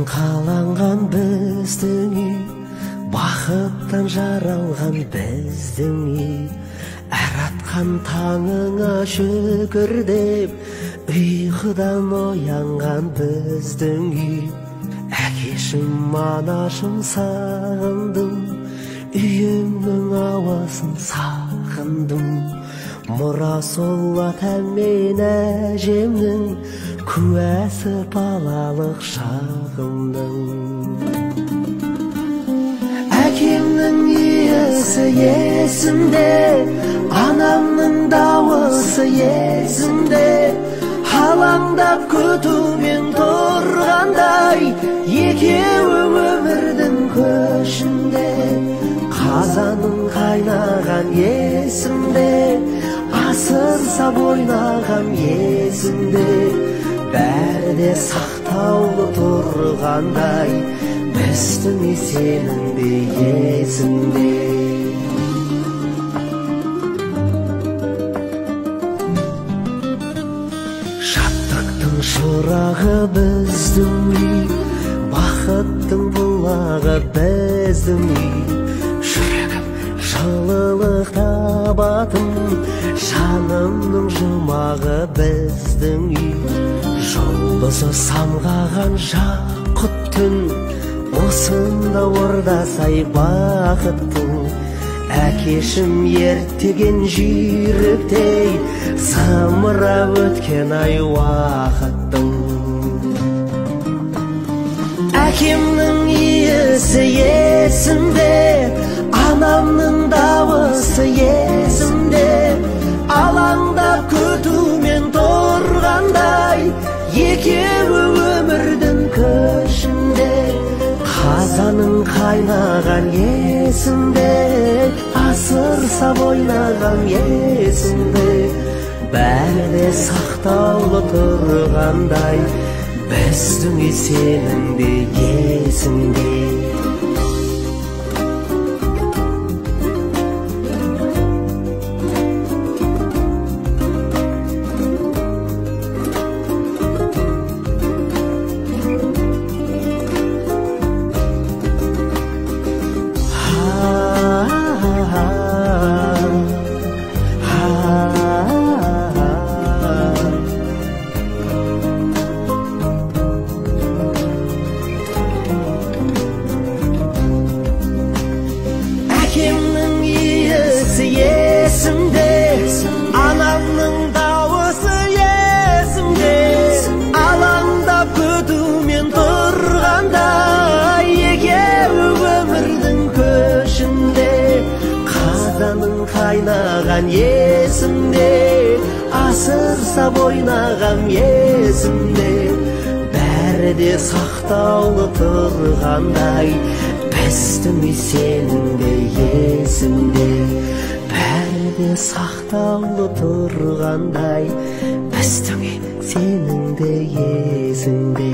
Қаланған біздің үй, бақыттан жаралған біздің үй. Әр атқан таңыңа шүкір деп, ұйқыдан оянған біздің үй. Әкешім, анашым сағындым, үйімнің ауасын сағындым. Мұра сол атам мен әжемнің, куәсі балалық шағымның. Әкемнің иісі есімде, анамның дауысы есімде. Алаңдап күтумен тұрғандай, екеуі өмірдің көшінде. Қазаның қайнаған есімде, асыр сап ойнаған есімде. Бәрі де сақтаулы тұрғандай, біздің үй сенің де есіңде. Шаттықтың шырағы біздің үй, бақыттың бұлағы біздің үй. Жүрегім жылылық табатын, жанымның жұмағы біздің үй. Жұлдызы самғаған жақұт түн, осында ордасай бақыттың. Әкешім ертеген жүйріктей, зымырап өткен ай уақыттың. Әкемнің иісі есімде, анамның дауысы есімде. Алаңдап күтумен тұрғандай, екеуі өмірдің көшінде. Қазаның қайнаған есімде, асыр сап ойнаған есімде. Бәрі де сақтаулы тұрғандай, біздің үй сенің де есіңде. Әкемнің иісі есімде, анамның дауысы есімде. Алаңдап күтумен тұрғандай, екеуі өмірдің көшінде. Қазаның қайнаған есімде, асыр сап ойнаған есімде. Бәрі де сақтаулы тұрғандай, біздің үй сенің де есіңде. Бәрі де сақтаулы тұрғандай, біздің үй сенің де есіңде.